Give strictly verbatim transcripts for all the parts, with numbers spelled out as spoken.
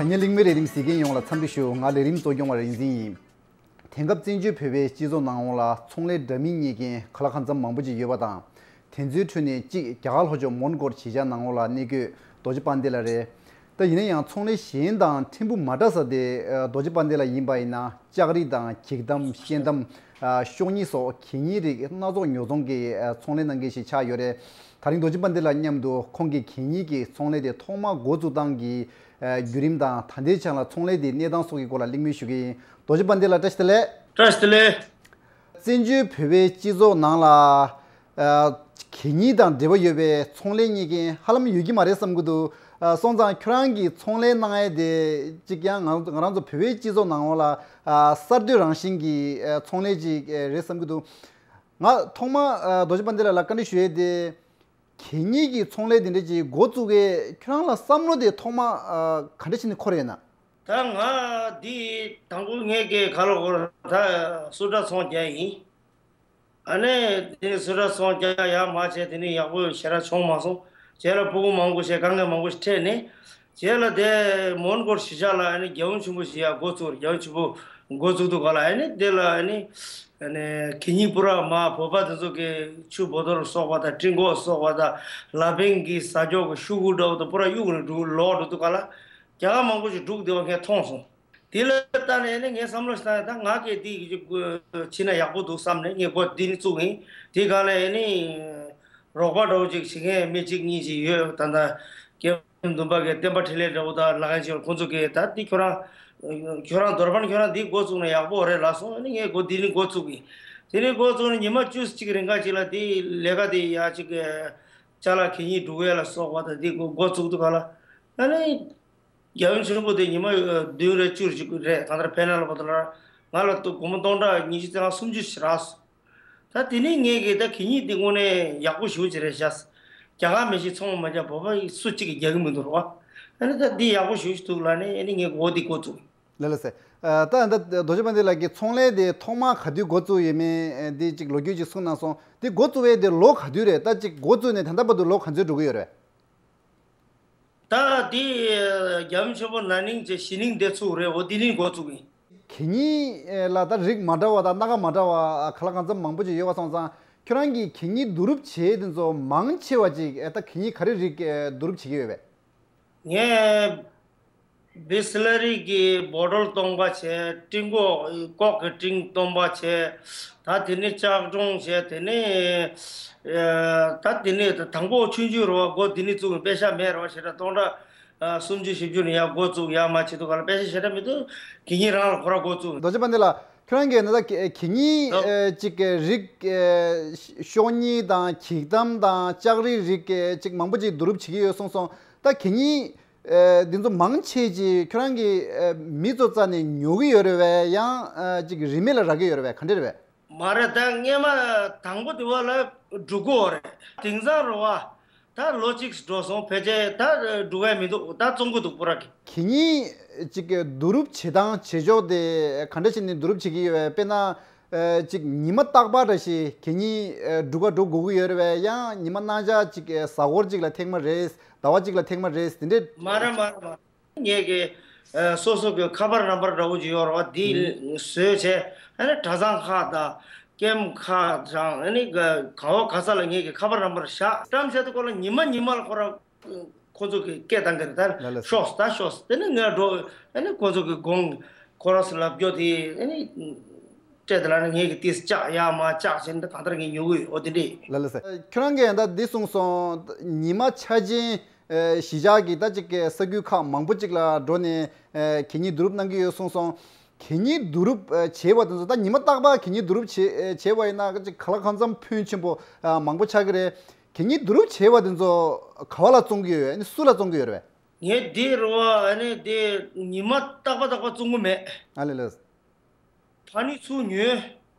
དྲ་བརྙན་གླེང་མོལ་ལས་རིམ་གཟིགས་མཁན་ཡོངས་ལ་འཚམས་འདྲི་ཞུ། ང་ལས་རིམ་གཙོ་སྐྱོང་བ་རིག་འཛིན་ཡིན། དེང་སྐབས་བཙན་བྱོལ་བོད་པའི་སྤྱི་ཚོགས་ནང་ལོགས་ལ་ཚོང་ལས་འདྲ་མིན་གཉིས་ཀྱི་ཁ་ལག་ཁ་མཚམས་མང་པོ་ཅིག་ཡོད་པ་དང་། དེ་ཚོའི་ཁྲོད་ནས་གཅིག་རྒྱ་གར་ལྷོ་ཕྱོགས་མོན་གྷོ་གཞིས་ཆགས་ནང་ལོགས་ལ་གནས་འཁོད་རྡོ་རྗེ་དཔལ་ལྡན་ལགས་རེད། ད་ཡིན་ན་ཡང་ཚོང་ལས་གཞན་དང་ཕྲན་བུ་མ་འདྲ་ས་དེ་རྡོ་རྗེ་དཔལ་ལྡན་ལགས་ཡིན་པ་ཡིན་ན་ལྕགས་རིགས་དང་འགྱིག་དམ་ཤན་དམ་ཤོག་སྙིགས་སོགས་གད་སྙིགས་རིགས་སྣ་ཚོགས་ཉོ་ཚོང་གི་ཚོང་ལས་གནང་མཁན་ཞིག་ཆགས་ཡོད་རེད། ད་རིང་རྡོ་རྗེ་དཔལ་ལྡན་ལགས་མཉམ་དུ་ཁོང་གིས་གད་སྙིགས་ཀྱི་ཚོང་ལས་དེ་ཐོག་མར་འགོ་བཙུགས་སྟངས་ཀྱི་བརྒྱུད་རིམ་དང་ད་ལྟའི་ཆ་ལ་ཚོང་ལས་དེའི་གནས་སྟངས་སོགས་ཀྱི་སྐོར་ལ་གླེང་མོལ་ཞུ་གི་ཡིན། རྡོ་རྗེ་དཔལ་ལྡན་ལགས་བཀྲ་ཤིས་བདེ་ལེགས། བཀྲ་ཤིས་བདེ་ལེགས། བཙན་བྱོལ་བོད་པའི་སྤྱི་ཚོགས་ནང་ལ་གད་སྙིགས་དང་འབྲེལ་བ་ཡོད་པའི་ཚོང་ལས་གཉིས་ཀྱི་ཧ་ལམ་ཡོད་ཀྱི་མ་རེད་བསམ་གྱི་འདུག་སོང་ཙང་ཁྱོད་རང་གིས་ཚོང་ལས་གནང་ཡས་དེ་གཅིག་ཀྱང་ང་ང་རང་ཚོ་བོད་པའི་སྤྱི་ཚོགས་ནང་ལོགས་ལ་གསར་གཏོད་རང་བཞིན་གྱི་ཚོང་ལས་ཅིག་རེད་བསམ་གྱི་འདུག་ང་ཐོག་མ་རྡོ་རྗེ་དཔལ་ལྡན་ལགས་ལ་བཀའ་འདྲི་ཞུ་ཡས་དེ། གད་སྙིགས་ཀྱི་ཚོང་ལས་དེ་འདྲ་ཅིག་འགོ་བཙུགས་ཡས་ཁྱོད་རང་ལ་བསམ་བློ་དེ་ཐོག་མ་ག་འདྲ་བྱས་ནས་འཁོར་ཡོད་ན། ད་ང་འདི་དང་པོ་ངས་ཀྱི་ག་ལ་གོ་ད་སུ་འདྲ་ཚོང་རྒྱག་ཡིན། ཨ་ནི་དེ་སུ་འདྲ་ཚོང་རྒྱག་ཡག་མ་བྱས་དེ་ནི་ཡག་པོ་ཞེ་དྲག་བྱུང་མ་སོང་། རྗེས་ལ་ཕྲུ་གུ་མང་པོ་བྱས་དཀའ་ངལ་མང་པོ་ཞིག་འཕྲད་ནས། རྗེས་ལ་དེ་མོན་གྷོ་གཞིས་ཆགས་ལ་ཨ་ནི་རྒྱལ་ཡུམ་ཆེན་པོ་ཞིག་ཡར་འགོ་བཙུགས། རྒྱལ་ཡུམ་ཆེན་པོ་འགོ་བཙུགས་དུས་ག་ལ་ཨ་ནི་དེ་ལ་ཨ་ནི་ཨ་ནི་གད་སྙིགས་པུ་ར་མ་བོད་པ་དེ་ཚོ་གི་ཆུ་བོ་ཏོར་སོགས་པ་དང་སྤྲིན་གོག་སོགས་པ་དང་ལ་ཕིང་གི་ཟ་ཅོག་གི་ཤོག་གུ་འདྲ་བོ་དང་པུ་ར་གཡུག་ནས་འགྲོ་ལོག་འགྲོ་དུས་ག་ལ་རྒྱ་གར་མང་པོ་ཞིག་འགྲོ་བསྡད་པ་ངས་མཐོང་སོང་། དེ་ལ་ལྟ་ནས་ཨ་ནི་ངས་བསམ་བློ་ཞིག་བཏང་ཡ། ད་ང་གིས་འདི་ཕྱིན་ན་ཡག་པོ་འདུག་བསམ་ནས་ངས་འགོ་འདི་ནས་བཙུགས་ཡིན། དེ་ག་ལ་ཨ་ནི་རོགས་པ་འདྲ་བོ་ཅིག་བྱེད་མཁན་མི་གཅིག་གཉིས་ཅིག་ཡོད། ད་ལྟ་སྐྱེ་བདུན་པ་གི་བསྟན་པ་འཕྲིན་ལས་འདྲ་བོ་དང་ལ་ཁ་ཅིག་ཁོང་ཚོ་གིས་ད་འདི་ཁྱོད་རང་ཁྱོད་རང་འདོར་པན་ཁྱོད་རང་འདི་འགོ་བཙུགས་ན་ཡག་པོ་རེད་ལབ་སོང་། ཨ་ནི་ངས་འགོ་འདི་ནི་འགོ་བཙུགས་ཡིན། དེ་ནི་འགོ་བཙུགས་ནས་ཉི་མ་བཅུ་གཅིག་རིང་ག་ཅིག་ལ་འདི་ལས་ཀ་འདི་ཡག་ཅིག་ཅ་ལག་གད་སྙིགས་སྒྲུག་ཡས་ལ་སོགས་པ་དང་འདི་འགོ་འགོ་བཙུགས་དུས་ག་ལ་ཨ་ནི་རྒྱལ་ཡུམ་ཆེན་པོ་དེ་ཉི་མ་བདུན་རེ་བཅུ་ཅིག་རེད། གང་ལྟར་ཕན་ན་ལ་བ་དང་ལ་ང་ལ་སྒོར་མོ་སྟོང་ཕྲག་ཉི་ཤུ་རྩ་ལྔ་སུམ་ཅུ་ཞིག་རག་སོང་། ད་དེ་ནས་ངས་ཀྱིས་ད་གད་སྙིགས་འདི་དངོས་གནས་ཡག་པོ་ཞེ་པོ་ཅིག་རེད་ཤག་རྒྱ་གར་མི་ཞིག་ཚོང་མ་རྒྱག་བོད་པ་སུ་གཅིག་གིས་རྒྱག་གི་མི་འདུག་རོ། ཨ་ནི་ད་འདི་ཡག་པོ་ཞེ་པོ་ཅིག་འདུག་ལབ་ནས་ཨ་ནི་ངས་འོ་འདི་འགོ་བཙུགས། ལགས་ལགས་སེ། ད་ད་རྡོ་རྗེ་དཔལ་ལྡན་ལགས་ཀྱིས་ཚོང་ལས་དེ་ཐོག་མར་ག་དུས་འགོ་བཙུགས་ཡོད་མེད་འདི་གཅིག་ལོ་རྒྱུས་ཅིག་གསུངས་གནང་སོང་། འདི་འགོ་བཙུགས་པའི་དེ་ལོ་ག་དུས་རེད། ད་གཅིག་འགོ་བཙུགས་ནས་ད་ལྟ་བར་དུ་ལོ་ག་ཚོད་འགྲོ་གི་ཡོད་རེད། ད་འདི་རྒྱལ་ཡུམ་ཆེན་པོ་ན་ནིང་བྱས་གཞེས་ནིང་འདི་ཚུགས་རེད། འོ་འདི་ནི་འགོ་བཙུགས་ཡིན། གད་སྙིགས་ལ་ད་རིགས་མ་འདྲ་བ་དང་སྣ་ཁ་མ་འདྲ་བ་ཁ་ལག་ཁ་མཚམས་མང་པོ་ཅིག་ཡོད་པ་སོང་ཙང་ཁྱོད་རང་གིས་གད་སྙིགས་བསྡུ་རུབ་བྱེད་དེ་ཚོ་མང་ཆེ་བ་ཅིག་ད་གད་སྙིགས་ག་རེ་རིགས་བསྡུ་རུབ་བྱེད་ཀྱི་ཡོད་པས། ངས་བི་སི་ལ་རི་གི་བོ་ཊོལ་སྟོང་པ་བྱས། སྤྲིན་གོག་ཀོག་གི་ཊིན་སྟོང་པ་བྱས། ད་དེ་ནས་ལྕགས་སྒྲོང་བྱས། དེ་ནས་ཨ་ད་དེ་ནས་དང་པོ་ཆུང་ཆུང་རེད་བ། འགོ་དེ་ནས་བཙུགས་པའི་པེ་ཤ་མེད་རེད་བ། ཞེ་དྲག་སྟོང་ཕྲག་ཨ་སུམ་ཅུ་བཞི་བཅུ་ནས་ཡར་འགོ་བཙུགས། ཡར་མར་བྱེད་དུས་ག་ལ་པེ་ཤ་ཞེ་དྲག་མི་འདུག་གད་སྙིགས་རང་ལ་ཁོ་རང་འགོ་བཙུགས། རྡོ་རྗེ་དཔལ་ལྡན་ལགས། ཁྱོད་རང་གིས་ན་ད་གད་གད་སྙིགས་ཨ་ཅིག་གི་རིགས་ཨ་ཤོག་སྙིགས་དང་འགྱིག་དམ་དང་ལྕགས་རིགས་རིགས་ཨ་ཅིག་མང་པོ་ཅིག་བསྡུ་རུབ་བྱེད་ཀྱི་ཡོད་གསུངས་སོང་། ད་གད་སྙིགས་ཨ་འདི་ཚོ་མང་ཆེ་ཅིག་ཁྱོད་རང་གིས་ཨ་མི་ཚོ་རྩ་ནས་ཉོ་གི་ཡོད་རེད་བས། ཡང་ཨ་ཅིག་རིན་མེད་ལ་རག་གི་ཡོད་རེད་བས། ག་འདྲ་རེད་བས། མ་རེད། ད་སྔས་མ་དང་པོ་དེ་བ་ལ་སྒྲུག་གི་ཡོད་རེད། དེང་སང་རེད་བ། ད་ལོ་གཅིག་འགྲོ་སོང་། ཕལ་ཆེར་ད་སྒྲུག་ཡ་མི་འདུག་ད་བཙོང་གི་འདུག་པུ་ར་གི། གད་སྙིགས་ཅིག་བསྡུ་རུབ་བྱེད་སྟངས་བྱེད་ཕྱོགས་དེ་ག་འདྲ་བྱས་ནས་བསྡུ་རུབ་བྱེད་ཀྱི་ཡོད་བས། དཔེར་ན་ཨ་ཅིག་ཉི་མ་རྟག་པར་འདྲ་ཞིག་གད་སྙིགས་ཨ་སྒྲུག་ག་འགྲོ་དགོས་ཀྱི་ཡོད་རེད་བས། ཡང་ཉི་མ་གནངས་ཆ་ཅིག་ཨ་གཟའ་འཁོར་གཅིག་ལ་ཐེངས་མ་རེ། ཟླ་བ་གཅིག་ལ་ཐེངས་མ་རེ་དེ་འདྲས། མ་རེད་མ་རེད་མ་རེད། ངས་ཀྱི་ཨ་སོ་སོ་གི་ཁ་པར་ནམ་བར་འདྲ་བོ་ཅིག་ཡོད་རེད་བ། འདི་ཨུ་བཟོས་བྱས་ཨ་ནི་གྲྭ་ཚང་ཁག་དང་ཀེམ་ཁག་དང་ཨ་ནི་ག་ག་བ་ག་ས་ལ་ངས་ཀྱི་ཁ་པར་ནམ་བར་བཞག་བཀྲམ་བྱས་དུས་ཁོ་ལ་ཉི་མ་ཉི་མ་ལ་ཁོ་རང་ཁོ་ཚོ་གི་སྐད་བཏང་གི་རེད། ད་ལ་ལ་ཤོག་ད་ཤོག་དེ་ནི་ངས་འགྲོ་ཨ་ནི་ཁོ་ཚོ་གི་དགོང་ཁོ་རང་སུ་ལབ་རྒྱོ་དེ་ཨ་ནི་སྤྲད་དེ་ལ་ནི་ངས་ཀྱི་ཏིས་བཅག་ཡ་མ་བཅག་བྱས་ནི་གང་ལྟར་ངས་ཉོ་གི་ཡོད། འོ་དེ་འདྲས། ལ་ལ་ས། ཁྱོད་རང་གིས་ད་འདི་གསུངས་སོང་། ཉི་མ་ཆ་ཅན། ཨ་གཞིས་ཆགས་ཀྱི་ད་ཅིག་ས་ཁུལ་ཁག་མང་པོ་ཅིག་ལ་འགྲོ་ནས་ཨ་གད་སྙིགས་བསྡུ་རུབ་གནང་གི་ཡོད་གསུངས་སོང་། གད་སྙིགས་བསྡུ་རུབ་ཨ་བྱས་པ་དེ་ཚོ་ད་ཉི་མ་རྟག་པར་གད་སྙིགས་བསྡུ་རུབ་བྱས་ཨ་བྱས་པ་ཡིན་ན་ཅིག་ཁ་ལག་ཁ་མཚམས་ཕོན་ཆེན་པོ་ཨ་མང་པོ་ཆགས་ཀྱི་རེད། གད་སྙིགས་བསྡུ་རུབ་བྱས་པ་དེ་ཚོ་ག་བ་ལ་བཙོང་གི་ཡོད། ཨ་ནི་སུ་ལ་བཙོང་གི་ཡོད་རེད་པས། ངས་འདི་རུ་བ་ཨ་ནི་འདི་ཉི་མ་རྟག་པ་རྟག་པ་བཙོང་གི་མེད། ཨ་ལེ་ལེ། ཕ་ནི་ཚུར་ཉོས།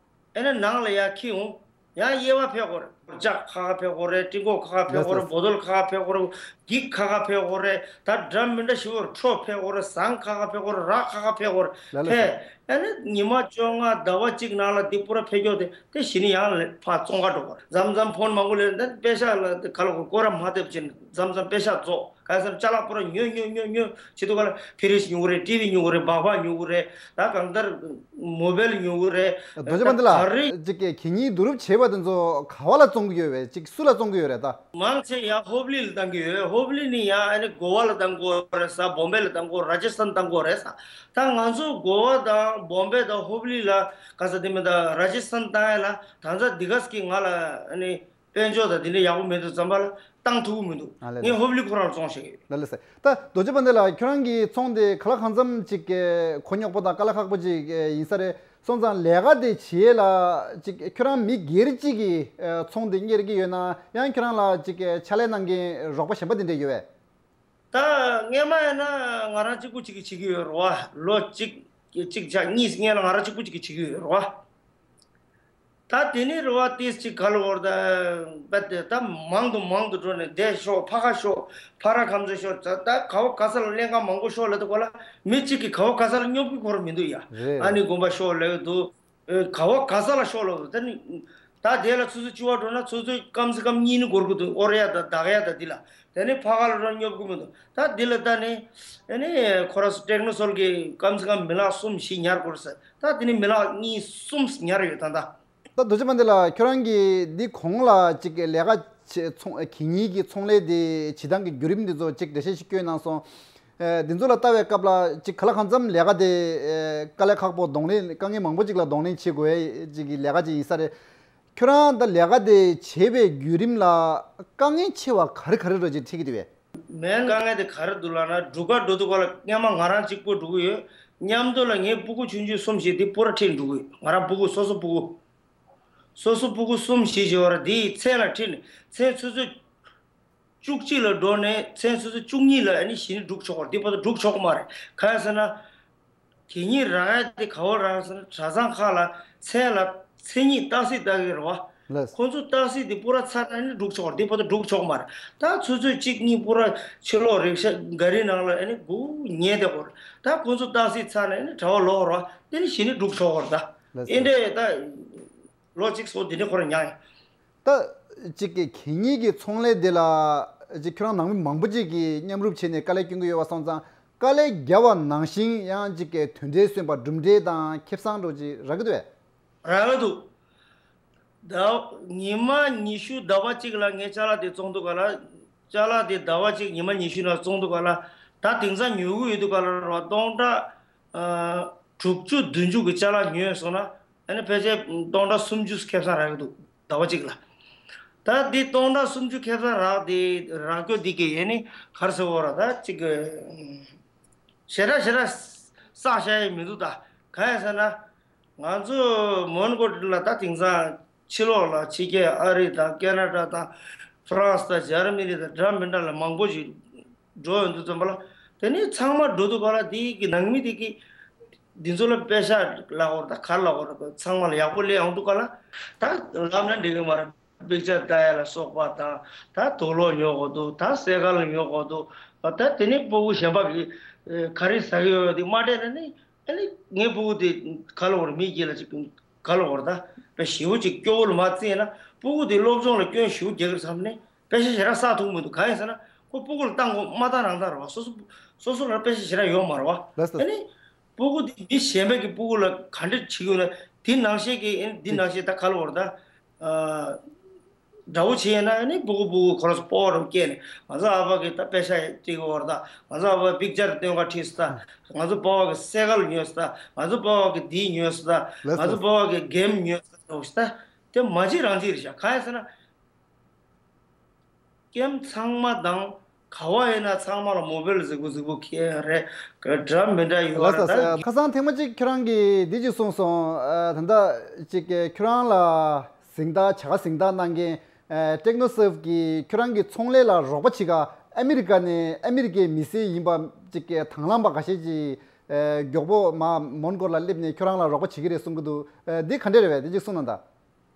ཨེ་ན་ནང་ལ་ཡར་ཁྱེར་འོང་། ཡང་དབྱེ་བ་ཕེ་དགོས་རེད། ལྕགས་ཁ་ཁ་ཕེ་དགོས་རེད། སྤྲིན་གོག་ཁ་ཁ་ཕེ་དགོས་རེད། ལགས་སོ། བོ་དོལ་ཁ་ཁ་ཕེ་དགོས་རེད། འགྱིག་ཁ་ཁ་ཕེ་དགོས་རེད། ད་འདྲ་མི་འདྲ་ཞིག་བོར་ཁྲོ་ཕེ་དགོས་རེད། ཟངས་ཁ་ཁ་ཕེ་དགོས་རེད། རག་ཁ་ཁ་ཕེ་དགོས་རེད། ལགས་ལགས་ཕེ། སོ། ཨ་ནི་ཉི་མ་བཅོ་ལྔ་ཟླ་བ་གཅིག་ནང་ལ་འདི་པུ་ར་ཕེབས་ཀྱོག་དེ་དེ་གཞི་ནས་ཡང་ལ་ཕར་བཙོང་ག་འགྲོ་བ། མཚམས་མཚམས་ཕོན་མང་པོ་ལེན་ཏེ་པེ་ཤག་ལ་དེ་ག་ལ་གོ་སྐོར་ར་མ་ཐེབས་ཕྱིན་མཚམས་མཚམས་པེ་ཤག་རྫོགས། ག་ས་ཅ་ལག་པུ་ར་ཉོས་ཉོས་ཉོས་ཉོས་བྱེད་དུས་ག་ལ་ཕི་རིཇ་ཉོ་གི་རེད། ཊི་ཝི་ཉོ་གི་རེད། སྦག་སྦག་ཉོ་གི་རེད། ད་གང་ལྟར་མོ་བེལ་ཉོ་གི་རེད། རྡོ་རྗེ་པཎྜི་ད་ག་རེ། ལགས། ཅིག་གད་སྙིགས་བསྡུ་རུབ་བྱས་པ་དེ་ཚོ་ག་བ་ལ་བཙོང་གི་ཡོད་པས། ཅིག་སུ་ལ་བཙོང་གི་ཡོད་རེད་ད། མང་ཆེ་ཡང་ཧོབ་ལི་ལ་བཏང་གི་ཡོད། ཧོབ་ལི་ནི་ཡང་ཨ་ནི་གོ་བ་ལ་བཏང་གི་ཡོད་རེད་ས། བོམ་བེ་ལ་བཏང་གི་ཡོད། ར་ཇི་སི་ཐན་བཏང་གི་ཡོད་རེད་ས། ད་ང་ཚོ་གོ་བ་དང་བོམ་བེ་དང་ཧོབ་ལི་ལ་ག་ས་དེ་མི་ད་ར་ཇི་སི་ཐན་བཏང་ཡ་ལ་ད་ཚ་འདི་ག་ས་གི་ང་ལ་ཨ་ནི་དཔལ་འབྱོར་དང་དེ་འདྲ་ཡག་པོ་མེད་དུས་ཙམ་པ་ལ་བཏང་ཐུབ་ཀྱི་མི་འདུག་ཨ་ལས། ངས་ཧོབ་ལི་ཁོ་རང་ལ་བཙོང་བཞག་གི་ཡོད། ལགས་ལགས་ལགས། ད་རྡོ་རྗེ་པཎྜི་ཏ་ལགས། ཁྱོད་རང་གི་ཚོང་དེ་ག་ལ་གང་འཚམ་ཅིག་གི་གོ་རྙོག་པོ་དང་དཀའ་ལས་ཁག་པོ་ཅིག་ཡིན་ས་རེད། སོང་ཙང་ལས་ཀ་དེ་བྱེད་ལ་ཅིག་ཁྱོད་རང་མི་སྒེར་གཅིག་གིས་ཚོང་དེ་གཉེར་གྱི་ཡོད་ན། ཡང་ཁྱོད་རང་ལ་ཅིག་ཕྱག་ལས་གནང་མཁན་རོགས་པ་གཞན་པ་དེ་འདྲ་ཡོད་པས། ད་སྔས་མ་ཡིན་ན་ང་རང་གཅིག་པུ་གཅིག་གིས་བྱེད་ཀྱི་ཡོད་རེད་བ། ལོ་གཅིག་གཅིག་ཆ་གཉིས་སྔས་ལ་ང་རང་གཅིག་པུ་གཅིག་གིས་བྱེད་ཀྱི་ཡོད་རེད་བ། ད་དེ་ནས་རེད་བ། ཏིས་གཅིག་ག་ལ་བོར་ད་བད་དེ་ད་མང་དུ་མང་དུ་འགྲོ་ནས་འདས་ཤོག་ཕ་ཁ་ཤོག་ཕ་ར་ཁམས་ཚོ་ཤོག་ད་ད་ག་བ་ག་ས་ལ་ལྷན་ཁང་མང་པོ་ཤོག་ལབ་དུས་ག་ལ་མི་གཅིག་གིས་ག་བ་ག་ས་ལ་སྙོབ་ཀྱི་ཁོ་རང་མི་འདུག་ཡ། རེད། ཨ་ནི་དགོན་པ་ཤོག་ལབ་ཀྱི་འདུག་ཨེ། ག་བ་ག་ས་ལ་ཤོག་ལབ་ཀྱི་འདུག་ད་ནི་ད་དེ་ལ་ཆུ་ཚོད་བཅུ་པ་འགྲོ་ན་ཆུ་ཚོད་སྐམ་སེ་སྐམ་གཉིས་ནི་འགོར་གྱི་འདུག་ཨོར་ཡ་དང་བདག་ཡ་དང་འདི་ལ། དེ་ནི་ཕ་ག་ལ་རང་སྙོབ་ཀྱི་མི་འདུག་ད་འདི་ལ་ད་ནི་ཨེ་ནི་ཁོ་ར་སུ་ཊེག་ནོ་སོལ་གྱི་སྐམ་སེ་སྐམ་མི་ལག་གསུམ་བཞི་ཉར་དགོས་ཟེར། ད་དེ་ནི་མི་ལག་གཉིས་གསུམ་ཉར་ཡོད་ད་ད། ད་རྡོ་རྗེ་པཎྜི་ཏ་ལགས། ཁྱོད་རང་གིས་འདི་གོང་ལ་ཅིག་ལས་ཀ་བྱེད་ཚོང་གད་སྙིགས་ཀྱི་ཚོང་ལས་དེ་བྱེད་སྟངས་ཀྱི་བརྒྱུད་རིམ་འདི་ཚོ་ཅིག་འགྲེལ་བཤད་ཞིག་སྐྱོན་གནང་སོང་། ཨེ། འདི་ཚོ་ལ་ལྟ་བའི་སྐབས་ལ་ཅིག་ག་ལ་གང་འཚམ་ལས་ཀ་དེ་ཨེ་དཀའ་ལས་ཁག་པོ་གདོང་ལེན། དཀའ་ངལ་མང་པོ་ཅིག་ལ་གདོང་ལེན་བྱེད་དགོས་ཡ་ཅིག་གི་ལས་ཀ་ཅིག་ཡིན་ས་རེད། ཁྱོད་རང་ད་ལས་ཀ་དེ་བྱེད་པའི་བརྒྱུད་རིམ་ལ་དཀའ་ངལ་ཆེ་བ་ག་རེ་ག་རེ་རོ་ཅིག་འཕྲད་ཀྱི་འདུག་བས། མེན། དཀའ་ངལ་དེ་ག་རེ་འདུག་ལབ་ན། སྒྲུབ་གར་འགྲོ་དུས་ག་ལ་སྔས་མ་ང་རང་གཅིག་པུ་འགྲོ་གི་ཡོད། མཉམ་དུ་ལ་ངའི་སྤུ་གུ་ཆུང་ཆུང་གསུམ་བཞི་དེ་པུ་ར་ཁྲིད་འགྲོ་གི་ཡོད། ང་རང་སྤུ་གུ་སོ་སོ་སྤུ་གུ། སོ་སོ་སྤུ་གུ་གསུམ་བཞི་བཞི་བར་དེའི་མཚན་ལ་ཁྲིད་ནས་མཚན་ཆུ་ཚོད་བཅུ་གཅིག་ལ་འགྲོ་ནས་མཚན་ཆུ་ཚོད་བཅུ་གཉིས་ལ་ཨ་ནི་གཞི་ནས་སྒྲུག་ཆོག་གི་རེད། འདི་བར་དུ་སྒྲུག་ཆོག་གི་མ་རེད། གང་ཡིན་ཟེར་ན། གད་སྙིགས་རག་ཡ་དེ་ག་བོ་རག་ཟེར་ན། གྲྭ་ཚང་ཁག་ལ་མཚན་ལ་མཚན་ཉིད་རྟགས་གསལ་ལྟ་གི་རེད་བ། ལགས། ཁོ་ཚོ་རྟགས་གསལ་དེ་པུ་ར་ཚར་ན་ཨ་ནི་སྒྲུག་ཆོག་གི་རེད། འདི་བར་དུ་སྒྲུག་ཆོག་གི་མ་རེད། ད་ཆུ་ཚོད་གཅིག་གཉིས་པུ་ར་ཕྱི་ལོགས་རིག་ཤ་ག་རི་ནང་ལ་ཨ་ནི་སྒུག་ཉལ་བསྡད་དགོས་རེད། ད་ཁོ་ཚོ་རྟགས་གསལ་ཚར་ན་ཨ་ནི་གྲྭ་པ་ལོག་རོགས། དེ་ནི་གཞི་ནས་སྒྲུག་ཆོག་གི་རེད་ད། ལགས་སོ། ཨེ་འདྲས་ད། ལོ་གཅིག་སོང་དེ་ནས་ཁོ་རང་མྱངས་ཡོང་། ད་གཅིག་གི་གད་སྙིགས་ཀྱི་ཚོང་ལས་དེ་ལ་གཅིག་ཁྱོད་རང་ནང་མི་མང་པོ་ཅིག་གིས་མཉམ་རུབ་བྱས་ནས་དཀའ་ལས་སྐྱོན་གྱི་ཡོད་པ་སོང་ཙང་། དཀའ་ལས་བརྒྱབ་པ་ནང་བཞིན་ཡང་གཅིག་གི་དོན་འབྲས་སོན་པ་གྲུབ་འབྲས་དང་ཁེ་བཟང་འདྲ་ཅིག་རག་གི་འདུག་གས། རག་གི་འདུག་ཟླ་ཉི་མ་ཉི་ཤུ་ཟླ་བ་གཅིག་ལ་ངས་ཅ་ལག་དེ་བཙོང་དུས་ག་ལ། ཅ་ལག་དེ་ཟླ་བ་གཅིག་ཉི་མ་ཉི་ཤུ་ནང་བཙོང་དུས་ག་ལ། ད་དེང་སང་ཉོ་གི་ཡོད་དུས་ག་ལ་རེད་བ། སྟོང་ཕྲག་ཨ་དྲུག་ཅུ་བདུན་ཅུ་གི་ཅ་ལག་ཉོས་སོང་ན། ཨ་ནི་ཕལ་ཆེར་སྟོང་ཕྲག་སུམ་ཅུ་ཁེ་བཟང་རག་གི་འདུག་ཟླ་བ་གཅིག་ལ། ད་འདི་སྟོང་ཕྲག་སུམ་ཅུ་ཁེ་བཟང་རག་དེ་རག་རྒྱུ་འདི་གི་ཨ་ནི་ག་རེ་ཟེར་དགོས་རེད། ད་གཅིག་གི་ཞེ་དྲག་ཞེ་དྲག་བསགས་བཞག་ཡས་མི་འདུག་ད་གང་ཡིན་ཟེར་ན། ང་ཚོ་མོན་གྷོ་ལ་ད་དེང་སང་ཕྱི་ལོགས་ལ་ཕྱི་རྒྱལ་ཨ་རི་དང་ཀེ་ན་ཌ་དང་ཧྥ་རན་སི་དང་འཇར་མ་ནི་དང་འདྲ་མི་འདྲ་ལ་མང་པོ་ཞིག་འགྲོ་ཡོང་དུས་ཙམ་པ་ལ། དེ་ནས་ཚང་མ་འགྲོ་དུས་ག་ལ་དེའི་གི་ནང་མི་དེ་གི་འདི་ཚོ་ལ་པེ་ཤ་ལབ་དགོས་རེད། ད་ག་རེ་ལབ་དགོས་རེད། ཚང་མ་ལ་ཡག་པོ་སླེབས་ཡོང་དུས་ག་ལ་ད་ལབ་ན་འགྲིག་གི་མ་རེད། པིག་ཅར་ལྟ་ཡ་ལ་སོགས་པ་དང་། ད་དུག་ལོག་ཉོ་དགོས་འདུག་ད་སེ་གལ་ཉོ་དགོས་འདུག་ད་དེ་ནས་སྤུ་གུ་གཞན་པ་གི་ཨེ་ག་རེ་ཟ་གི་ཡོད་དེ་མ་སྤྲད་ན་ནི། ཨ་ནི་ངའི་སྤུ་གུ་དེ་ག་ལ་བོར་མི་སྐྱིད་ལ་ཅིག་ག་ལ་བོར་ད་དཔེ་ཞེ་པོ་ཅིག་སྐྱོ་བོ་ལ་མ་བརྩིས་ན། སྤུ་གུ་དེ་སློབ་སྦྱོང་ལ་སྐྱོན་ཞེ་པོ་རྒྱག་གི་རེད་བསམ་ནས་པེ་ཤ་ཞེ་དྲག་བསགས་ཐུབ་མི་འདུག་གང་ཡིན་ཟེར་ན་ཁོ་སྤུ་གུ་ལ་བཏང་དགོས་མ་བཏང་རང་བཏང་རེད་བ། སོ་སོ་སོ་སོ་ལ་པེ་ཤ་ཞེ་དྲག་ཡོད་མ་རེད་བ། ལགས་སོ། ཨ་ནི་སྤུ་གུ་དེ་མི་གཞན་པའི་གི་སྤུ་གུ་ལ་ག་འདྲ་བྱེད་ཀྱི་ཡོད་ན། དེ་ནང་བཞིན་གི་ཨ་ནི་འདི་ནང་བཞིན་ད་ག་ལ་བོར་ད། ཨ། འདྲ་བོ་བྱས་ན་ནི་སྤུ་གུ་སྤུ་གུ་ཁོ་རང་ཚོ་སྤོབས་པ་རང་སྐྱེས་ནས། ང་ཚོ་ཨ་ཕ་གིས་ད་པེ་ཤ་སྤྲད་ཀྱི་ཡོད་རེད་ད། ང་ཚོ་ཨ་ཕ་པིག་ཅར་སྟོན་ག་ཁྲིད་སོང་ད། ང་ཚོ་སྤོ་བ་གིས་སེ་གལ་ཉོས་སོང་ད། ང་ཚོ་སྤོ་བ་གིས་འདི་ཉོས་སོང་ད། ལགས་ང་ཚོ་སོ། སྤོ་བ་གིས་གེམ་ཉོས་སོང་ད། འོ་ཤི་ད། དེ་མ་བྱེད་རང་བྱེད་རེད་ཤག་གང་ཡིན་ཟེར་ན། ཀེམ་ཚང་མ་དང་ག་བ་ཡིན་ན་ཚང་མ་ལ་མོ་བེལ་གཟིགས་པོ་གཟིགས་པོ་འཁྱེར་རེད། ག་འདྲ་མི་འདྲ་ཡོད་ལགས་རེད་ད། སོ། ཁ་སང་ཐེངས་མ་གཅིག་ཁྱོད་རང་གིས་འདི་གཅིག་གསུངས་སོང་། ཨ། ད་ལྟ་གཅིག་གི་ཁྱོད་རང་ལ་གཟེངས་རྟགས་བྱ་དགའ་གཟེངས་རྟགས་གནང་མཁན། ཨ། ཊེག་ནོ་སེབ་ཀྱིས་ཁྱོད་རང་གི་ཚོང་ལས་ལ་རོགས་པ་བྱེད་ག་ཨ་མི་རི་ཀ་ནས་ཨ་མི་རི་ཀའི་མི་སེར་ཡིན་པ་གཅིག་གི་དང་བླངས་པ་ཁ་ཤས་ཀྱིས། ཨ། མགྱོགས་པོ་མ་མོན་གྷོ་ལ་སླེབས་ནས་ཁྱོད་རང་ལ་རོགས་པ་བྱེད་ཀྱི་རེད་གསུང་གི་འདུག་ཨ། འདི་ག་འདྲ་རེད་པས། འདི་གཅིག་གསུང་གནང་དང་།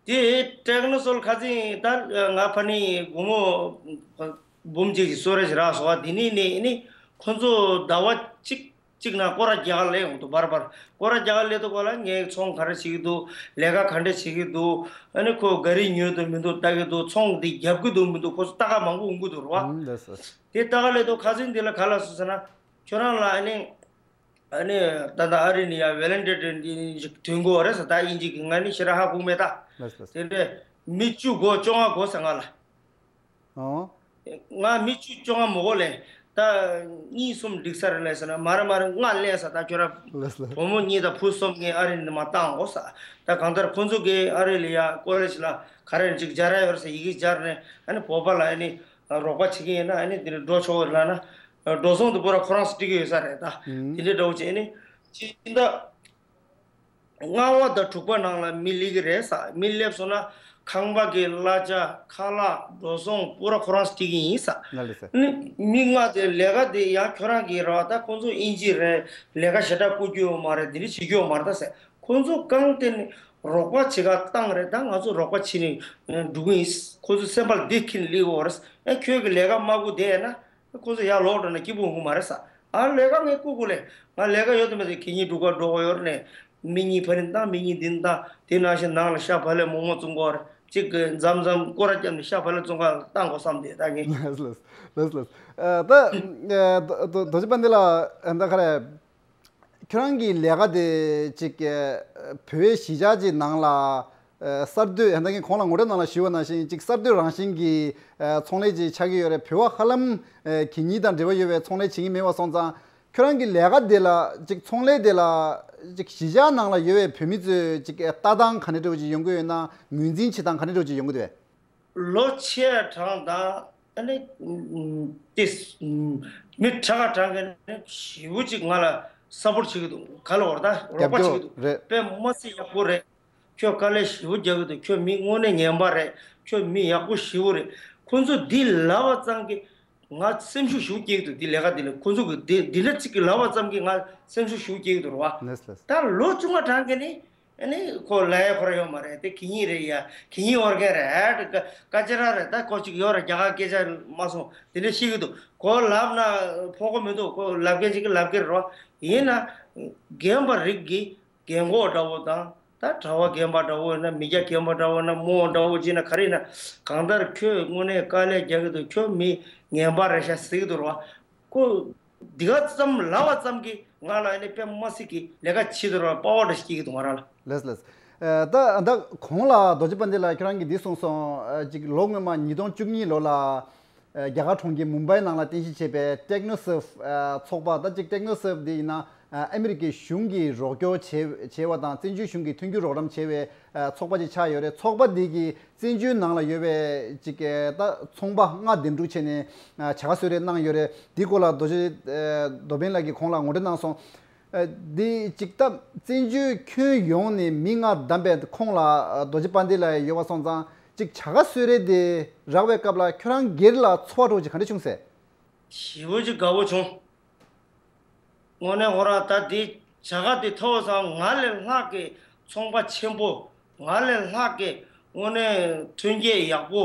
དེ་ཊེག་ནོ་སོལ་ཁ་སང་ད་ང་ཕ་ནི་སྒོར་མོ་འབུམ་གཅིག་གི་གསོལ་རས་ཤིག་རག་སོང་བ། དེ་ནས་ནི་ནི་ཁོ་ཚོ་ཟླ་བ་གཅིག་ གཅིག་ན་སྐོར་ར་རྒྱག་ག་སླེབས་ཡོང་འདུག་བར་བར། སྐོར་ར་རྒྱག་ག་སླེབས་དུས་སྐབས་ལ་ངས་ཚོང་ག་རེ་བྱེད་ཀྱི་འདུག་ལས་ཀ་ག་འདྲ་བྱེད་ཀྱི་འདུག་ཨ་ནི་ཁོ་ག་རེ་ཉོས་འདུག་མི་འདུག་ལྟ་གི་འདུག་ཚོང་འདི་རྒྱབ་ཀྱི་འདུག་མི་འདུག་ཁོ་ཚོ་ལྟ་ག་མང་པོ་འོང་གི་འདུག་རེད་བ། ཨུམ། ལགས་སོ། དེ་ལྟ་ག་སླེབས་དུས་ཁ་སང་འདི་ལ་ག་ལབ་སོང་ཟེར་ན། ཁྱོད་རང་ལ་ཨ་ནི། ཨ་ནི་ད་ལྟ་ཨ་རི་ནས་ཡར་ཝེ་ལན་ཊི་ཊི་འདི་ཞིག་ཐོན་གྱི་ཡོད་རེད་ཟེར། ད་དབྱིན་ཇི་གི་ང་ནི་ཞེ་དྲག་ཧ་གོ་མེད་ད། ལགས་སོ། དེ་འདྲས་མི་བཅུ་དགོས་བཅོ་ལྔ་དགོས་ཟེར་ང་ལ། ཨོ། ང་མི་བཅུ་བཅོ་ལྔ་མི་དགོས་ལབ། ད་གཉིས་གསུམ་འགྲིག་ས་རེད་ལབ་ཟེར་ན། མ་རེད་མ་རེད། ལྔ་ལབ་ཟེར། ད་ཁྱོད་རང་ལགས་སོ། བུ་མོ་གཉིས་དང་བུ་གསུམ་ངས་ཨ་རི་ནས་མར་བཏང་དགོས་ཟེར། ད་གང་ལྟར་ཁོང་ཚོ་གིས་ཨ་རི་ལ་ཡ་ཀོ་ལེཇ་ལ་ག་རེ་ཅིག་སྦྱར་ཡ་ཡོད་རེད་ཟེར། ཡི་གེ་སྦྱར་ནས་ཨ་ནི་བོད་པ་ལ་ཨ་ནི་རོགས་པ་བྱེད་ཀྱི་ཡིན་ན་ཨ་ནི་དེ་ནས་འགྲོ་ཆོག་གི་རེད་ལབ་ན། འགྲོ་སོང་དེ་པུ་ར་ཁོ་རང་ཚོས་སྤྲད་ཀྱི་ཡོད་ས་རེད་ད། ཨུམ། དེ་འདྲའི་འདྲ་བོ་བྱས་ནས་སྤྱི་ཟླ་ལྔ་པ་དང་དྲུག་པ་ནང་ལ་མི་སླེབས་ཀྱི་རེད་ཟེར། མི་སླེབས་སོང་ན་ཁང་པ་གི་གླ་ཆ་ཁ་ལག་འགྲོ་སོང་པུ་ར་ཁོ་རང་ཚོས་སྤྲད་ཀྱི་ཡིན་ཟེར། ལགས་སོ། ནི་མི་ལྔ་དེ་ལས་ཀ་དེ་ཡང་ཁྱོད་རང་གི་རེད་བ། ད་ཁོང་ཚོ་དབྱིན་ཇི་རེད། ལས་ཀ་ཞེ་དྲག་བསྐུར་རྒྱུ་ཡོད་མ་རེད། དེ་འདྲ་བྱེད་རྒྱུ་ཡོད་མ་རེད་ད་ཟེར། ཁོང་ཚོ་རྐང་སྟེང་ནས་རོགས་པ་བྱེད་ག་བཏང་རེད། ད་ང་ཚོ་རོགས་པ་བྱེད་ནས་འགྲོ་གི་ཡིན། ཁོང་ཚོ་སེམས་པ་ལ་བདེ་ཁྱེར་སླེབས་ཡོད་རེད། ཨ་ཁྱོད་ཀྱི་ལས་ཀ་མ་བསྐུར་བསྡད་ན། ཁོ་ཚོ་ཡར་ལོག་འགྲོ་ན་སྐྱིད་པོ་འོང་གི་མ་རེད་ཟེར། ཨ་ལས་ཀ་ངས་བསྐུར་དགོས་ལབ། ང་ལས་ཀ་ཡོད་དམ་མེད་དམ་གད་སྙིགས་སྒྲུག་ག་འགྲོ་དགོས་ཡོད་རེད་ནས། མི་གཉིས་ཕ་ནི་བཏང་། མི་གཉིས་འདི་ནས་བཏང་། དེ་ནང་བཞིན་ནང་ལ་ཤ་བག་ལེབ་མོག་མོག་བཙོང་གི་ཡོད་རེད། གཅིག་གིས་མཚམས་མཚམས་སྐོར་ར་བརྒྱབ་ནས་ཤ་བག་ལེབ་བཙོང་ག་བཏང་དགོས་བསམ་སྟེ་ད་ངས། ལགས་ལགས་ལགས་ལགས། ཨ་ད་ཨ་རྡོ་རྡོ་རྗེ་དཔལ་ལྡན་ལགས། ཨ་ད་ག་རེ། ཁྱོད་རང་གི་ལས་ཀ་དེ་ཅིག་ཨ་བོད་པའི་གཞིས་ཆགས་ཅིག་ནང་ལ་ཨ་གསར་གཏོད། ཡང་ད་ངས་གོང་ལ་ངོ་སྤྲོད་ནང་ལ་ཞུས་པ་ནང་བཞིན་ཅིག་གསར་གཏོད་རང་བཞིན་གྱི་ཨ་ཚོང་ལས་ཅིག་ཆགས་ཀྱི་ཡོད་རེད། བོད་པ་ཧ་ལམ་ཨ་གད་སྙིགས་དང་འབྲེལ་བ་ཡོད་པའི་ཚོང་ལས་བྱེད་ཀྱི་མེད་པ་སོང་ཙང་། ཁྱོད་རང་གི་ལས་ཀ་དེ་ལ་ཅིག་ཚོང་ལས་དེ་ལ་ཅིག་གཞིས་ཆགས་ནང་ལ་ཡོད་པའི་བོད་མི་ཚོས་ཅིག་ཨ་ལྟ་སྟངས་ག་འདྲ་འདྲ་བོ་ཅིག་ཡོང་གི་ཡོད་ན། ངོས་འཛིན་བྱེད་སྟངས་ག་འདྲ་འདྲ་བོ་ཅིག་ཡོང་གི་འདུག་གས། ལོ་ཆེ་གྲངས་དང་ཨ་ནི་ཏིས་མི་དྲག་གྲངས་ཀྱི་ནི་ཞེ་པོ་ཅིག་ང་ལ་སཔོརཊ་བྱེད་ཀྱི་འདུག་ག་ལ་བར་ད་རོགས་པ་བྱེད་ཀྱི་འདུག་རེད། དཔེ་མ་སྲིད་ཡག་པོ་རེད། ཁྱོད་དཀའ་ལས་ཞེ་པོ་རྒྱག་གི་འདུག་ཁྱོད་མི་དངོས་གནས་ངན་པ་རེད། ཁྱོད་མི་ཡག་པོ་ཞེ་པོ་རེད། ཁོ་ཚོ་འདི་ལབ་པ་ཙམ་གྱིས་ང་སེམས་ཤུགས་ཞེ་པོ་སྐྱེ་གི་འདུག་འདི་ལས་ཀ་འདི་ལ་ཁོ་ཚོ་གི་འདི་འདི་འདྲ་ཅིག་གི་ལབ་པ་ཙམ་གྱིས་ང་སེམས་ཤུགས་ཞེ་པོ་སྐྱེ་གི་འདུག་རེད་བ། ལགས་ལགས། ད་ལོ་ཆུང་བ་གྲངས་ཀྱི་ནི། ཨ་ནི་ཁོ་ལབ་ཡ་ཁོ་ར་ཡོད་མ་རེད། དེ་གད་སྙིགས་རེད་ཡ། གད་སྙིགས་དབོར་མཁན་རེད། ཨ་ཀ་ཀ་ཅི་ར་རེད། ད་ཁོ་ཅིག་ཡོད་ར་རྒྱ་གར་སྐད་ཆ་མ་སོང་དེ་འདྲ་ཤེས་ཀྱི་འདུག་ཁོ་ལབ་ན་ཕོག་གི་མི་འདུག་ཁོ་ལབ་མཁན་ཅིག་གིས་ལབ་ཀྱི་རེད་བ། ཡིན་ན་རྒན་པ་རིགས་ཀྱི་རྒན་གོག་འདྲ་བོ་དང་། ད་གྲྭ་པ་རྒན་པ་འདྲ་བོ་ཡིན་ན། མི་སྐྱ་རྒན་པ་འདྲ་བོ་ཡིན་ན། རྨོ་འདྲ་བོ་ཅིག་ན་ག་རེ་ཡིན་ན། གང་ལྟར་ཁྱོད་དངོས་གནས་དཀའ་ལས་རྒྱག་གི་འདུག་ཁྱོད་མི་ངན་པ་རེད་ཤག་ཟེར་གྱི་འདུག་རེད་བ། ཁོ་འདི་ག་ཙམ་ལབ་པ་ཙམ་གྱིས་ང་ལ་ཨ་ནི་དཔེ་མ་སྲིད་ཀྱི་ལས་ཀ་བྱེད་དུ་ར་པ་ཝར་འདྲ་ཞིག་སྐྱེ་གི་འདུག་ང་རང་ལ། ལགས་ལགས། ཨ་ད་ད་གོང་ལ་རྡོ་རྗེ་དཔལ་ལྡན་ལགས་ཁྱོད་རང་གིས་འདི་གསུངས་སོང་། ཨ་ཅིག་ལོ་སྔོན་མ་ཉིས་སྟོང་བཅུ་གཉིས་ལོ་ལ་ཨ་རྒྱ་གར་གྲོང་ཁྱེར་མུམ་བྷའི་ནང་ལ་རྟེན་གཞི་བྱས་པའི་ཊེག་ནོ་སེབ་ཨ་ཚོགས་པ། ད་ཅིག་ཊེག་ནོ་སེབ་འདི་ཡིན་ན་ཨ་ཨ་མི་རི་ཀའི་གཞུང་གིས་རོགས་སྐྱོར་བྱས་བྱས་པ་དང་། བཙན་བྱོལ་གཞུང་གིས་མཐུན་འགྱུར་རོགས་རམ་བྱས་པའི་ཨ་ཚོགས་པ་ཅིག་ཆགས་ཡོད་རེད། ཚོགས་པ་འདི་གིས་བཙན་བྱོལ་ནང་ལ་ཡོད་པའི་ཅིག་ཨ་ད་ཚོང་པ་ལྔ་འདེམས་སྒྲུག་བྱས་ནས་ཨ་བྱ་དགའ་གསོལ་རས་གནང་ཡོད་རེད། འདི་སྐོར་ལ་རྡོ་རྗེ་ཨ་རྡོ་དཔོན་ལགས་ཀྱིས་གོང་ལ་ངོ་སྤྲོད་གནང་སོང་། ཨ་འདི་ཅིག་ད་བཙན་བྱོལ་ཁྱོན་ཡོངས་ནས་མི་ལྔ་བདམས་པའི་ཁོངས་ལ་ཨ་རྡོ་རྗེ་དཔལ་ལྡན་ལགས་ཡོད་པ་སོང་ཙང་། ཅིག་བྱ་དགའ་གསོལ་རས་དེ་རག་པའི་སྐབས་ལ་ཁྱོད་རང་སྒེར་ལ་ཚོར་བ་འདྲ་བོ་ཅིག་ག་འདྲ་བྱུང་ཟེར། ཞེ་པོ་ཅིག་དགའ་པོ་བྱུང་། དངོས་གནས་ཁོ་རང་ད་འདི་བྱ་དགའ་འདི་ཐོབ་ཙང་ང་ལས་ལྷག་གི་ཚོང་པ་ཆེན་པོ། ང་ལས་ལྷག་གི་དངོས་གནས་ཐོན་སྐྱེད་ཡག་པོ་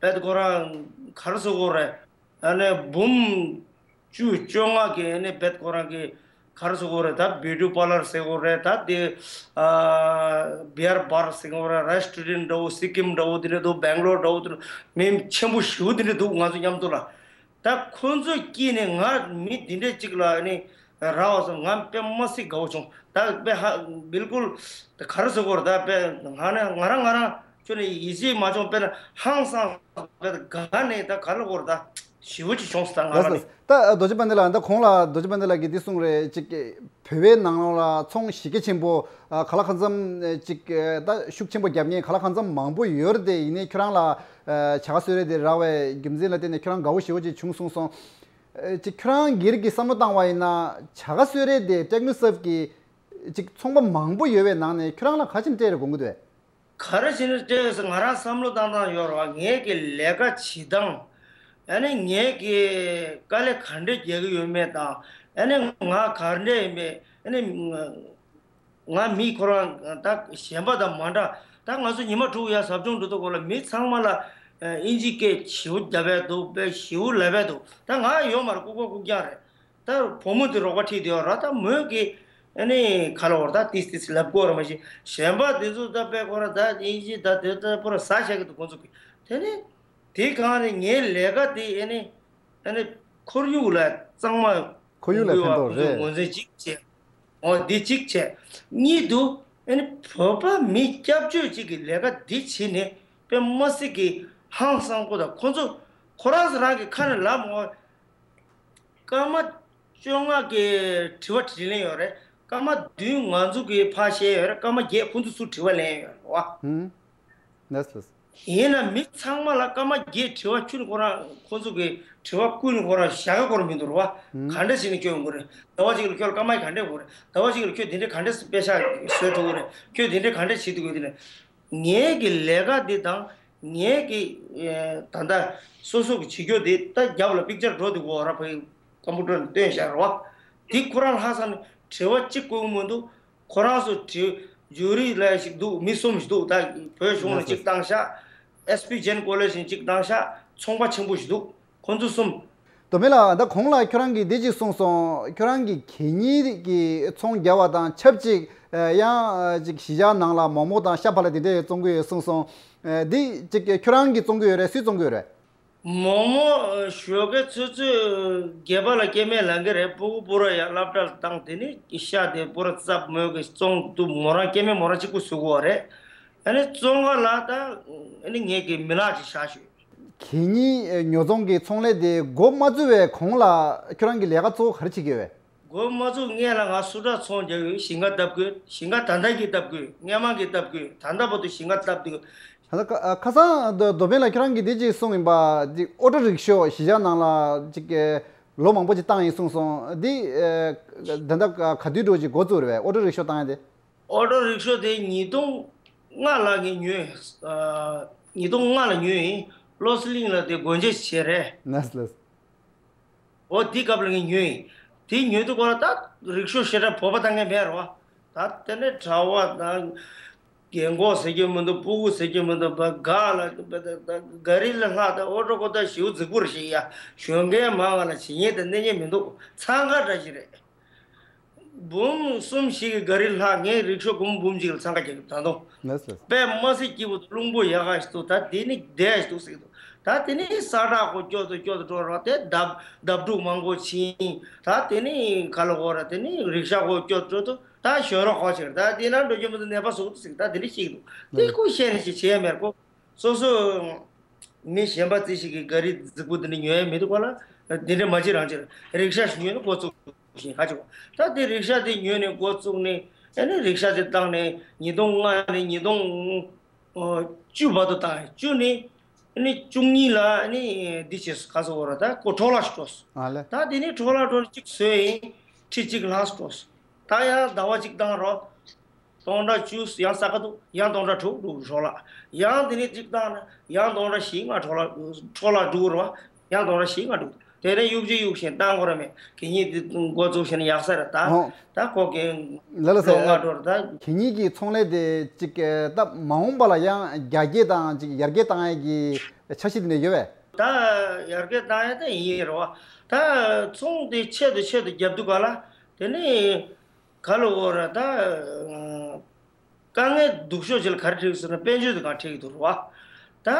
བེད་ཁོ་རང་ག་རེ་ཟེར་དགོས་རེད། ཨ་ནི་འབུམ་བཅུ་བཅོ་ལྔ་གི་ཨ་ནི་བེད་ཁོ་རང་གི་ག་རེ་ཟེར་དགོས་རེད། ད་བིའུ་ཊི་པར་ལར་ཟེར་དགོས་རེད། ད་དེ་ཨ་བི་ཡར་བར་ཟེར་དགོས་རེད། རེ་སི་ཊོ་རན་འདྲ་བོ་སི་ཀིམ་འདྲ་བོ་དེ་འདྲ་འདུག་བེང་ལོར་འདྲ་བོ་དེ་འདྲ་མི་ཆེན་པོ་ཞེ་པོ་དེ་འདྲ་འདུག་ང་ཚོ་མཉམ་དུ་ལ། ད་ཁོ་ཚོ་སྐྱིད་ནས་ང་མི་འདི་འདྲས་གཅིག་ལ་ནི་རག་པ་སོང་ང་དཔེ་མ་སྲིད་དགའ་བོ་བྱུང་། ད་དཔེ་ཧ་བིལ་ཀུལ་ད་ག་རེ་ཟེར་དགོས་རེད། ད་དཔེ་ང་ནི་ང་རང་ང་རང་ཁྱོད་ནི་ཡིད་ཆེས་མ་བྱུང་། དཔེ་ན་ཧང་སངས་དཔེ་དགའ་ནས་ད་ག་རེ་དགོས་རེད། ད་ཞེ་པོ་ཅིག་བྱུང་སོང་ད་ང་རང་ནི། ད་རྡོ་རྗེ་དཔལ་ལྡན་ལགས། ད་གོང་ལ་རྡོ་རྗེ་དཔལ་ལྡན་ལགས་ཀྱིས་འདི་གསུངས་རེད། ཅིག་བོད་པའི་ནང་ལོགས་ལ་ཚོང་གཞི་རྒྱ་ཆེན་པོ་ཨ་གང་ལ་གང་འཚམ་ཅིག་ད་ཤུགས་ཆེན་པོ་རྒྱབ་མཁན་གང་ལ་གང་འཚམ་མང་པོ་ཡོད་རེད་དེ། ཡིན་ནའི་ཁྱོད་རང་ལ་ཨ་བྱ་དགའ་གསོལ་རས་དེ་རག་པའི་རྒྱུ་མཚན་ལ་བརྟེན་ནས་ཁྱོད་རང་དགའ་བོ་ཞེ་པོ་ཅིག་བྱུང་གསུངས་སོང་། ཨ་ཅིག་ཁྱོད་རང་སྒེར་གྱི་བསམ་བློ་བཏང་བ་ཡིན་ན་བྱ་དགའ་གསོལ་རས་དེ་ཊེག་ནོ་སེབ་ཀྱི་ཅིག་ཚོང་པ་མང་པོ་ཡོད་པའི་ནང་ནས་ཁྱོད་རང་ལ་ག་ཅིག་སྤྲད་རེ་དགོངས་ཀྱི་འདུག་གས། ག་རེ་བྱས་ནས་སྤྲད་ཟེར་ང་རང་བསམ་བློ་བཏང་སྟངས་ཡོད་རེད་བ། ངེད་ཀྱི་ལས་ཀ་བྱེད་སྟངས། ཨ་ནི་ངེད་ཀྱི་དཀའ་ལས་ག་འདྲས་རྒྱག་གི་ཡོད་མེད་དང་། ཨ་ནི་ང་ག་འདྲས་ཡིན་མེད། ཨ་ནི་ང་མི་ཁོ་རང་ད་གཞན་པ་དང་མ་འདྲ། ད་ང་ཚོ་ཉི་མ་དྲུག་ཡར་ཟབ་སྦྱོང་འགྲོ་དུས་སྐབས་ལ་མི་ཚང་མ་ལ་ཨིན་ཇི་སྐད་ཞེ་པོ་རྒྱབ་པ་འདུག་དཔེ་ཞེ་པོ་ལབ་པ་འདུག་ད་ང་ཡོད་མ་རེད། ལྐུགས་པ་ལྐུགས་རྐྱང་རེད། ད་བུ་མོ་དེ་རོགས་པ་ཁྲིད་དེ་ཡོད་ར། ད་མོས་ཀྱི་ཨ་ནི་ག་ལ་བར་ད་ཏིས་ཏིས་ལབ་དགོས་ར་མ་གཞི་གཞན་པ་དེ་ཚོ་ད་དཔེ་ཁོ་ར་ད་དབྱིན་ཇི་ད་དེ་ད་པོ་ར་ཟ་བྱ་གི་འདུག་ཁོང་ཚོ་གི། དེ་ནི་དེ་གང་རེད། ངའི་ལས་ཀ་དེ་ཨ་ནི་ཨ་ནི་ཁོར་ཡུག་ལ་གཙང་མ་ཁོར་ཡུག་ལ་ཕན་ཐོགས་རེད། ཁོང་ཚོ་ངོས་འཛིན་གཅིག་བྱས། འོ་འདི་གཅིག་བྱས། གཉིས་དུ་ཨ་ནི་བོད་པ་མི་སྐྱབས་བཅོལ་གཅིག་གི་ལས་ཀ་འདི་བྱེད་ནས་དཔེ་མ་སྲིད་ཀྱི་ཧང་སང་པོ་དང་ཁོང་ཚོ་ཁོ་རང་ཚོ་རང་གི་ཁ་ནས་ལབ་མོ། སྐར་མ་བཅོ་ལྔ་གི་དྲི་བ་དྲིས་ལན་ཡོད་རེད། སྐར་མ་བདུན་ང་ཚོ་གི་ཕར་བཤད་ཡོད་རེད། སྐར་མ་བརྒྱད་ཁོང་ཚོ་ཚུར་དྲི་བ་ལེན་ཡོད་རེད་བ། ཧུམ། ལགས་སོ། ཡིན་ན་མི་ཚང་མ་ལ་སྐར་མ་བརྒྱད་དྲི་བ་ཁྱོད་ནི་ཁོ་རང་ཁོང་ཚོ་གི་དྲི་བ་ཀུན་ནི་ཁོ་རང་བཞག་ག་ཁོ་རང་མི་འདུག་རེད་བ། ཧུམ། ག་འདྲ་ཞིག་ནི་སྐྱོན་དགོས་རེད། ཟླ་བ་གཅིག་ལ་ཁྱོད་ལ་སྐར་མ་ག་འདྲ་དགོས་རེད། ཟླ་བ་གཅིག་ལ་ཁྱོད་དེ་འདྲའི་ག་འདྲ་དཔེ་ཆ་བཟོས་འགྲོ་གི་རེད། ཁྱོད་དེ་འདྲའི་ག་འདྲ་བྱེད་ཐུབ་ཀྱི་རེད། ངའི་གི་ལས་ཀ་འདི་དང་ངའི་གི་ཨེ་ད་ལྟ་སོ་སོ་གི་བྱེད་རྒྱུ་འདི་ད་རྒྱབ་ལ་པིག་ཅར་འགྲོ་འདུག་གོ་ར། ཕ་གི་ཀམ་པུ་ཊར་ནས་སྟོན་བཞག་ར་བ། འདི་ཁོ་རང་ལྷག་བསམ་ནས་དྲི་བ་གཅིག་བཀོད་གི་མི་འདུག་ཁོ་རང་ཚོ་དྲི་ཇུ་རི་ལ་ཞིག་འདུག་མི་གསུམ་ཞིག་འདུག་ད་བོད་གཞུང་ལ་གཅིག་བཏང་ཤག་ཨེས་པི་ཇེན་ཀོ་ལེ་ཇི་ནས་གཅིག་བཏང་ཤག་ཚོང་པ་ཆེན་པོ་ཞིག་འདུག་ཁོང་ཚོ་གསུམ། རྡོ་སྨན་ལགས། ད་གོང་ལ་ཁྱོད་རང་གིས་འདི་གཅིག་གསུངས་སོང་། ཁྱོད་རང་གིས་གད་སྙིགས་ཀྱི་ཚོང་རྒྱག་པ་དང་ཆབས་ཅིག་ཨ་ཡང་ཅིག་གཞིས་ཆགས་ནང་ལ་མོག་མོག་དང་ཤ་བག་ལ་དེ་འདྲས་བཙོང་གི་ཡོད་གསུངས་སོང་། ཨ་འདི་ཅིག་ཁྱོད་རང་གིས་བཙོང་གི་ཡོད་རེད། སུས་བཙོང་གི་ཡོད་རེད། མོག་མོག་ཞོགས་ཀས་ཚོད་ཚོད་སྒལ་པ་ལ་སྐྱེ་དམན་ལངས་གི་རེད། སྤུ་གུ་པུ་ར་ཡ་སློབ་གྲྭ་ལ་བཏང་། དེ་ནི་ཤ་དེ་པུ་ར་རྩབ་མོས་གི་བཙོང་འདུག་མོ་རང་སྐྱེ་དམན་མོ་རང་གཅིག་པུ་བཟོ་གི་ཡོད་རེད། ཨ་ནི་བཙོང་ག་ལ་ད་ཨ་ནི་ངས་གི་མི་ལག་ཅིག་བཞག་ཞུས། གད་སྙིགས་ཉོ་ཚོང་གི་ཚོང་ལས་དེ་འགོ་མ་བཙུགས་པའི་གོང་ལ་ཁྱོད་རང་གི་ལས་ཀ་གཙོ་བོ་ག་རེ་བྱེད་ཀྱི་ཡོད་པས། འགོ་མ་བཙུགས་སྔོན་ལ་ང་སུ་ཊར་ཚོང་རྒྱག་ཡོད། ཞིང་ཁ་བཏབ་དགོས། ཞིང་ཁ་ད་ལྟ་གི་བཏབ་དགོས། སྔོན་མ་གི་བཏབ་དགོས། ད་ལྟ་བར་དུ་ཞིང་ཁ་བཏབ་དགོས། ད་ལྟ་ཁ་ཁ་སང་རྡོ་རྡོ་སྨན་ལགས་ཁྱོད་རང་གིས་འདི་གཅིག་གསུངས་ཡིན་པ། འདི་ཨོ་ཊོ་རིག་ཤོ་གཞིས་ཆགས་ནང་ལ་གཅིག་ལོ་མང་པོ་ཅིག་བཏང་ཡིན་གསུངས་སོང་། འདི་ད་ལྟ་ག་དུས་འགྲོ་ཅིག་འགོ་བཙུགས་རེད་པས། ཨོ་ཊོ་རིག་ཤོ་བཏང་ཡ་དེ། ཨོ་ཊོ་རིག་ཤོ་དེ་ཉིས་སྟོང་ལྔ་ལ་ངས་ཉོས། ཨ་ཉིས་སྟོང་ལྔ་ལ་ཉོས་ཡིན། བློ་གླིང་ལ་དེ་སྒོ་འབྱེད་བྱས་རེད། ལགས་ལགས། འོ་དེ་སྐབས་ལ་ངས་ཉོས་ཡིན། དེ་ཉོས་དུས་སྐབས་ལ་ད་རིག་ཤོ་ཞེ་དྲག་བོད་པ་བཏང་མཁན་མེད་རེད་བ། ད་དེ་ནས་གྲྭ་བ་དང་རྒན་གོག་ཟེར་གྱི་མི་འདུག་སྤུ་གུ་ཟེར་གྱི་མི་འདུག་བ། ག་ལ་ག་རི་ལ་ལྷག་ད་ཨོ་ཊོ་ཀོ་ད་ཞེ་པོ་རྫིག་པོ་རེད་ཤག་ཡ། ཞོན་མཁན་མང་བ་ལ་བྱེད་ཉན་དང་གནས་ཉན་མི་འདུག་འཚང་ཁ་འདྲ་ཞིག་རེད། འབུམ་གསུམ་བཞི་གི་ག་རི་ལྷག་ངས་རིག་ཤོ་སྒོར་མོ་འབུམ་གཅིག་ལ་འཚང་ཁ་རྒྱག་གི་ད་དུང་། ལགས་སོ། དཔེ་མ་སྲིད་སྐྱིད་པོ་འདུག་རླུང་བུ་ཡག་ག་ཞིག་འདུག་ད་དེ་ནི་བདེ་ཞིག་འདུག་ཟེར་གི་འདུག་ད་དེ་ནི་ས་བྲག་གོ་སྐྱོ་དུ་སྐྱོ་དུ་འགྲོ་རོགས་དེ་འདབས་འདབས་འབྲུག་མང་པོ་ཕྱིན། ད་དེ་ནི་ག་ལ་གོ་ར། དེ་ནི་རིག་ཤ་གོ་སྐྱོ་དུ་འགྲོ་དུ་ད་ཞོན་རོགས་གོ་ཕྱིར། ད་དེ་ན་འགྲོ་རྒྱུ་མི་འདུག་ནད་པ་ཟུག་འདུག་ཟེར་གི་ད་དེ་ནི་ཤི་གི་འདུག་དེ་ཁོ་བཤད་ནི་ཞིག་བྱེད་ཡ་མེད་ཀོ། སོ་སོ་མི་གཞན་པ་རྩིས་ཤིག་གི་ག་རི་རྫིག་པོ་འདི་འདྲ་ཉོ་ཡ་མི་འདུག་ག་ལ། འདི་འདྲ་མ་བྱེད་རང་བྱེད། རིག་ཤ་ཞིག་ཉོས་ནས་འགོ་བཙུགས་ཤིང་ཧ་ཅང་། ད་དེ་རིག་ཤ་དེ་ཉོས་ནས་འགོ་བཙུགས་ནས་ཨ་ནི་རིག་ཤ་དེ་བཏང་ནས་ཉིས་སྟོང་ལྔ་ནས་ཉིས་སྟོང་བཅུ་བར་དུ་བཏང་། བཅུ་ནས་ཨ་ནི་བཅུ་གཉིས་ལ་ཨ་ནི་འདི་བྱས་སོང་། ག་སོ་བོ་ར་ད་ཁོ་འཕྲོ་བརླག་ཞིག་འགྲོ་སོང་། ཨ་ལེ། ད་དེ་ནས་འཕྲོ་བརླག་འགྲོ་ནས་གཅིག་བཟོས་ཡིན། ཁྲི་གཅིག་ལྷག་འགྲོ་སོང་། ད་ཡང་ཟླ་བ་གཅིག་བཏང་རོགས། སྟོང་ཕྲག་བཅུ་ཡང་ས་ཁ་འདུག་ཡང་སྟོང་ཕྲག་དྲུག་འདུག་འཕྲོ་བརླག་ཡང་དེ་ནས་གཅིག་བཏང་ན་ཡང་སྟོང་ཕྲག་བཞི་ལྔ་འཕྲོ་བརླག་འཕྲོ་བརླག་འགྲོ་གི་རེད་བ། ཡང་སྟོང་ཕྲག་བཞི་ལྔ་འགྲོ་གི་འདུག་དེ་ནས་གཡུག་ཅིག་གཡུག་བཞིན་བཏང་དགོས་ར་མེད། གད་སྙིགས་དེ་འགོ་བཙུགས་བཞིན་ཡག་ས་རེད་ད། ཨོ། ད་ཁོ་གི་ལ་ལ་ལོ་ལྔ་འགྲོ་རེད་ད། གད་སྙིགས་ཀྱི་ཚོང་ལས་དེ་གཅིག་ད་མ་འོངས་པ་ལ་ཡང་རྒྱ་སྐྱེད་དང་གཅིག་ཡར་རྒྱས་བཏང་ཡས་ཀྱི་འཆར་གཞི་དེ་འདྲ་ཡོད་པས། ད་ཡར་རྒྱས་བཏང་ཡས་ད་ཡིན་རེད་བ། ད་ཚོང་དེ་ཆེད་དུ་ཆེད་དུ་རྒྱབ་འདུག་ག་ལ། དེ་ནས་ག་ལ་འོ་ར་ད། དཀའ་ངལ་སྡུག་ཤོས་ཅིག་ལ་ག་རེ་འཕྲད་ཀྱི་ཟེར་ན་དཔལ་འབྱོར་དེ་གང་འཕྲད་ཀྱི་འདུག་རེད་བ། ད་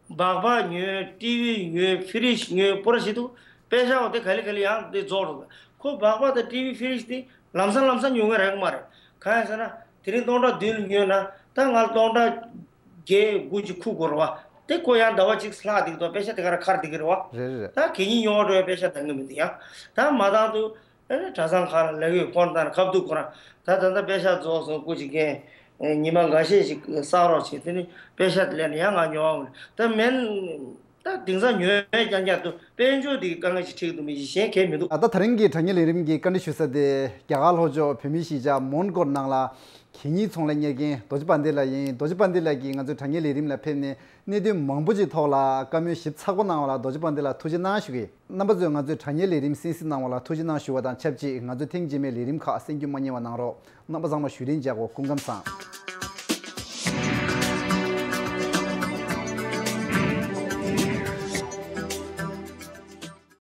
སྦག་སྦག་ཉོས། ཊི་ཝི་ཉོས། ཕི་རིཇ་ཉོས། པོ་ར་ཞིག་འདུག་དཔེ་ཤག་འོ་དེ་ག་ལེ་ག་ལེ་ཡང་དེ་རྫོགས་འགྲོ་གི་ཁོ་སྦག་སྦག་དང་ཊི་ཝི་ཕི་རིཇ་དེ་ལམ་སང་ལམ་སང་ཉོ་མཁན་རག་གི་མ་རེད། གང་ཡིན་ཟེར་ན་དེ་རིང་སྟོང་ཕྲག་བདུན་ལ་ཉོས་ན་ད་ང་ལ་སྟོང་ཕྲག་བརྒྱད་དགུ་ཅིག་ཁུག་དགོས་རེད་བ། དེ་ཁོ་ཡང་ཟླ་བ་གཅིག་ལྷག་བསྡད་ཀྱི་འདུག་དཔེ་ཤག་དེ་ག་ར་ཁར་བསྡད་ཀྱི་རེད་བ། རེད་རེད་རེད། ད་གད་སྙིགས་ཉོ་བ་འགྲོ་བའི་དཔེ་ཤག་འདང་གི་མི་འདུག་ཡང་ད་མ་བཏང་དུས། ཨ་ནི་གྲྭ་ཚང་ཁག་ལ་ལབ་ཡོད། ཁོང་རྣམས་ཁ་བསྡུ་ཁོ་རང་ད་ད་ལྟ་པེ་ཤག་རྫོགས་སོང་། སྐུ་མཁྱེན། ཉི་མ་འགའ་ཤས་ཤིག་བསགས་རོགས་བྱེད། དེ་ནི་པེ་ཤག་དེ་ལེན་ཡང་ང་ཉོ་བ་མ་རེད། ད་མེན་ད་དེང་སང་ཉོ་ཡ་རྐྱང་རྐྱང་དུ་དཔལ་འབྱོར་དེ་གི་དཀའ་ངལ་ཞིག་འཕྲད་ཀྱི་འདུག་མི་གཞན་གང་ཡང་མི་འདུག་ཨ་ད་ད་རིང་གི་དྲ་བརྙན་ལས་རིམ་གྱི་བཀའ་འདྲི་ཞུ་ས་དེ་རྒྱ་གར་ལྷོ་ཕྱོགས་བོད་མིའི་གཞིས་ཆགས་མོན་གྷོ་ནང་ལ་གད་སྙིགས་ཚོང་ལས་གཉེར་མཁན་རྡོ་རྗེ་དཔལ་ལྡན་ལགས་ཡིན། རྡོ་རྗེ་དཔལ་ལྡན་ལགས་ཀྱིས་ང་ཚོའི་དྲ་བརྙན་ལས་རིམ་ལ་ཕེབས་ནས་གནད་དོན་མང་པོ་ཅིག་ཐོག་ལ་བཀའ་མོལ་ཞིབ་ཚགས་པོ་གནང་བ་ལ་རྡོ་རྗེ་དཔལ་ལྡན་ལགས་ཐུགས་རྗེ་གནང་ཞུ་གི་ཡིན། རྣམ་པ་ཚོས་ང་ཚོའི་དྲ་བརྙན་ལས་རིམ་གསན་གཟིགས་གནང་བ་ལ་ཐུགས་རྗེ་གནང་ཞུ་བ་དང་ཆབས་ཅིག་ང་ཚོའི་ཐེངས་རྗེས་མའི་ལས་རིམ་ཁག་གསན་རྒྱུ་མ་བསྙེལ་བ་གནང་རོགས། རྣམ་པ་ཚང་མ་བཞུགས་རིན་བྱ་དགོས། སྐུ་ཁམས་བཟང་།